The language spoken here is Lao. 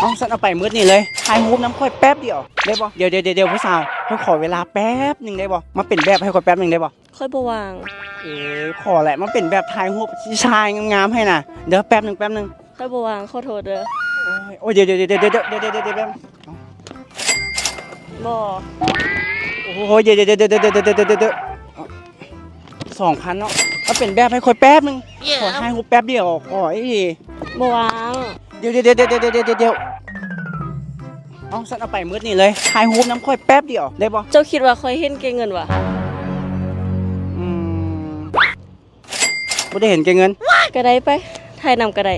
ເອົາ ຊັ້ນເອົາໄປໝົດນີ້ເລີຍ ຖ່າຍຮູບນຳຂ້ອຍແປັບດຽວໄດ້ບໍ່? ດຽວໆໆໆ ຜູ້ສາວ ຂ້ອຍຂໍເວລາແປັບໜຶ່ງໄດ້ບໍ່? ມາເປັນແບບໃຫ້ຂ້ອຍແປັບໜຶ່ງໄດ້ບໍ່? ຂ້ອຍບໍ່ວ່າງ. ເອີ ຂໍແຫຼະ ມາເປັນແບບຖ່າຍຮູບຊາຍງາມໆໃຫ້ນະ ເດີ ແປັບໜຶ່ງ ແປັບໜຶ່ງ. ຂ້ອຍບໍ່ວ່າງ ຂໍໂທດເດີ. ໂອ້ຍ ໂອ້ຍ ດຽວໆໆໆ ແປັບ ບໍ່ ໂອ້ຍ ດຽວໆໆໆ ສອງພັນເນາະ ມາເປັນແບບໃຫ້ຂ້ອຍແປັບໜຶ່ງ ຂໍຖ່າຍຮູບແປັບດຽວ ຂໍອີ່ຫຼີ. ບໍ່ວ່າງ. ດຽວໆໆໆໆ ເອົາ ຊັ້ນເອົາໄປໝົດນີ້ເລີຍ ຖ່າຍຮູບນຳຂ້ອຍແປັບດຽວໄດ້ບໍ່? ເຈົ້າຄິດວ່າຂ້ອຍເຫັນແກ່ເງິນຫວາ? ອືມ ບໍ່ໄດ້ເຫັນແກ່ເງິນ. ກໍໄດ້ໄປ ຖ່າຍນຳກໍໄດ້.